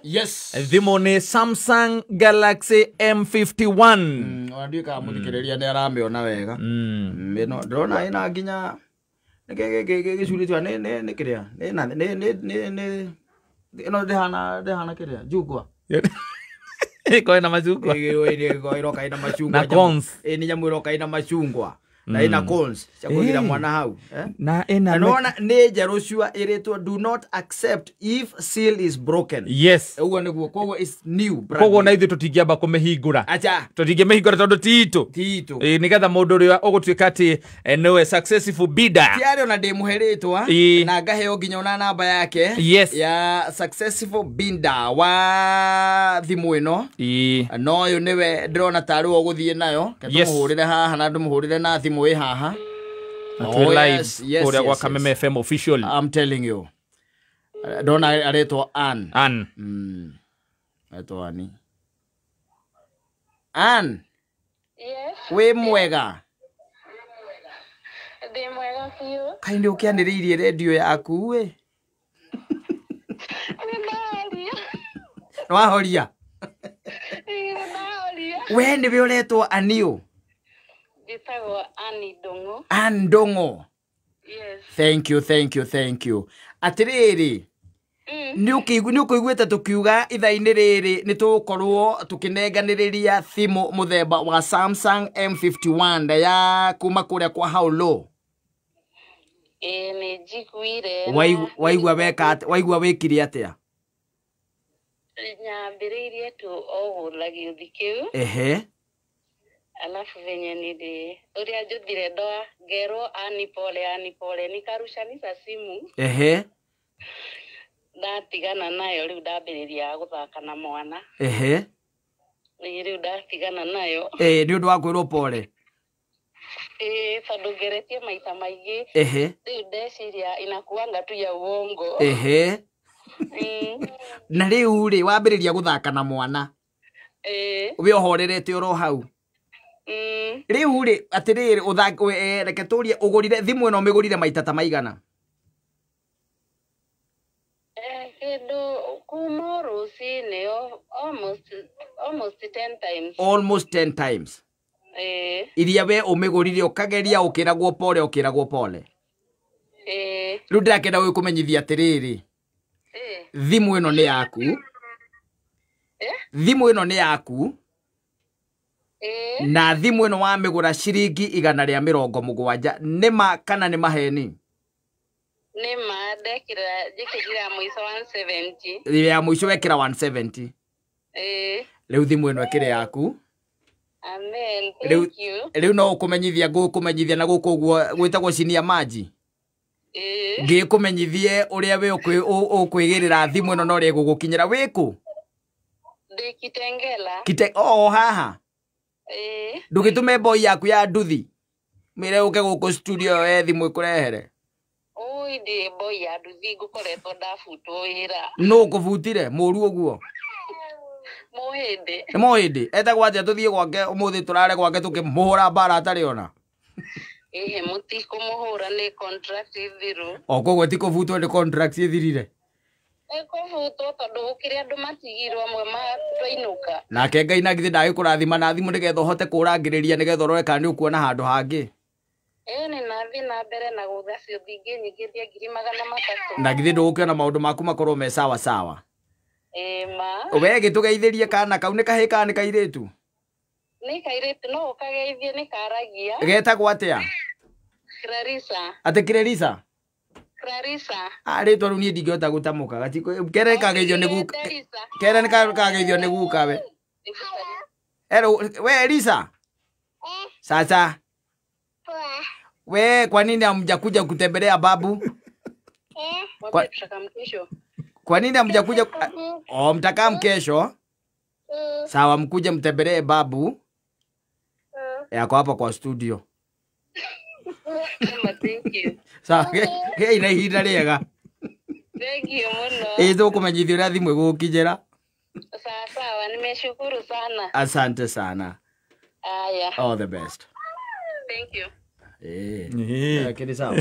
Yes. Thimũ nĩ Samsung Galaxy M51. Ona ndiũĩ kana mũthikĩrĩria nĩ aramĩona wega. Ĩno ndĩrona ĩna nginya gĩcurĩ tua nĩ kĩrĩa nĩ na nĩ ĩno ndĩhana kĩrĩa njungwa. Ĩkorwo ĩna macungwa. Ĩgo ĩroka ĩna macungwa. Na cones. Ĩ nĩ nyamũ ĩroka ĩna macungwa. Na ĩna cones cia kũigĩra mwana hau. Na ĩna Nona nĩ njerũ cua ĩrĩtwo do not accept if seal is broken. Yes. Ũguo nĩguo, koguo is new brand. Koguo na ithuĩ tũtingĩamba kũmĩhingũra. Acha. Tũtingĩmĩhingũra tondũ ti itũ. Ti itũ. Ĩ, nĩgetha mũndũ ũrĩa ũgũtuĩka atĩ nĩwe successful bidder. Tiarĩ ona ndĩmũhe rĩtwa Ĩ. na ngaheo nginya ona namba yake. Yes. Ya successful bidder wa thimũ ĩno. Ĩ. No ũyũ nĩwe ndĩrona tarĩ we ũgũthiĩ nayo. Reke Yes. tũmũhũrĩre haha na ndũmũhũrĩre na thimũ ĩ haha. Na Oh, twĩ live yes, yes, kũrĩa gwa yes, Kameme yes. FM official. I'm telling you. Ndona aretwo Ann. Ann. Aretwo Ann. Ann. Yes. Wĩ mwega? Ndĩ mwega biũ. Kaĩ nĩ ũkĩanĩrĩirie redio yaku ĩ? Nĩndahoria. Nĩwahoria? Nĩndahoria. We nĩwe ũretwo Aniũ? Njĩtagwo Ann Ndung'u. Ann Ndung'u. Yes. Thank you, thank you, thank you. Atĩrĩrĩ, nĩ ũkũiguĩte tũkiuga ithaa-inĩ rĩrĩ nĩ tũgũkorwo tũkĩnenganĩrĩria thimũ mũthemba wa Samsung M51 ya kuma kũrĩa kwa Haulo. Ĩĩ nĩ njiguire. Waigua weka atĩa? Waigua wĩkire atĩa? Nyambĩrĩirie tu o gũtha gĩũthi kĩu. Ehe. Alafu venye nili ũrĩa njuthire ndoa ngerwo ani pole ani pole nikarushanisha simu. Ehe. Ndatigana nayo rĩu ndambĩrĩria gũthaka na mwana. Ehe. Rĩu ndatigana nayo. Ĩ nĩ ũndũ wa kwĩrwo pole. Ĩ tondũ ngeretie maita maingĩ. Ehe. Rĩu ndeciria inakuanga tu ya uongo. Ehe. Na rĩu rĩ wambĩrĩria gũthaka na mwana. Ĩ. Wĩ ũhorerete oro hau. Rĩu rĩ atĩrĩrĩ reke tũrie ũgũrire thimũ ĩno ũmĩgũrire maita ta maigana? Kĩndũ kuma rũcinĩ almost 10 times. Almost 10 times. Iria we ũmĩgũrire ũkageria ũkĩragwo pole ũkĩragwo pole. Rĩu ndĩrakĩenda gũkũmenyithia atĩrĩrĩ. Thimũ ĩno nĩ yaku. Thimũ ĩno nĩ yaku. Na thimũ ĩno wamĩgũra ciringi 170 nĩ ma kana nĩ maheni? Nĩ ma, ndekĩra njĩkĩrire mũico 170. Ya mũico wekĩra 170. Rĩu thimũ ĩno ĩkĩrĩ yaku. Amen, thank you. Rĩu no ũkũmenyithia ngũkũmenyithia na gũkũ ũguo gwĩtagwo chini ya maji. Ngĩkũmenyithie ũrĩa we ũkwĩgĩrĩra thimũ ĩno na ũrĩa ĩgũgũkinyĩra. Wĩkũ? Ndĩ Kitengela. O haha? Ndũgĩtũme boy yaku ya nduthi mĩre ũke gũkũ studio yoe thimũ ĩkũrehere. Oi ndĩ boy ya nduthi ngũkoretwo ndabutwo wĩra. Nũ ũkũbutire mũru ũguo? Mũhĩndĩ. Nĩ mũhĩndĩ? Etagwo atĩa tũthiĩ gwake ũmũthĩ tũrare gwake tũkĩmũhũra mbara atarĩ ona? Ĩhĩ mũtikũmũhũra nĩ contract ĩthiru. O koguo ti kũbutwo nĩ contract ĩthirire? Ĩkũbutwo tondũ gũkĩrĩ andũ matigirwo amwe matwainũka. Nake Ngai na githĩ ndagĩkũrathima na thimũ nĩgetha ũhote kũrangĩrĩria nĩgetha ũrore kana nĩ ũkuona handũ hangĩ. Ĩĩ nĩ nathiĩ na mbere na gũtha ciũthi ingĩ nyingĩ thia 300,000. Na githĩ ndũgũkĩona maũndũ maku makorwo me sawa sawa. Ĩĩ ma. We gĩtũgeithĩrie kana kau nĩ kahĩĩ kana nĩ kairĩtu? Nĩ kairĩtu no ũkageithie nĩ karagia. Getagwo atĩa? Clarissa. Atĩ Clarissa? Clarissa. Ah, rĩtwa rĩu niĩ ndingĩhota gũtamũka. Kere kageithio nĩ guka. Kere nĩ kageithio nĩ guka we. Hello, we Elisa. Sasa. We kwa nini hamjakuja kutembelea babu? Kwa nini hamjakuja? Oh, mtakaa mkesho? Sawa, mkuje mtembelee babu. Yako hapa kwa studio. Thank you. Sawa, ge ina ihinda rĩega. Thank you mũno. Ĩ tũkũmenyithia ũrĩa thimũ ĩgũgũkinyĩra. Sawa sawa, nimeshukuru sana. Asante sana. Aya. All the best. Thank you. Kĩrĩ sawa.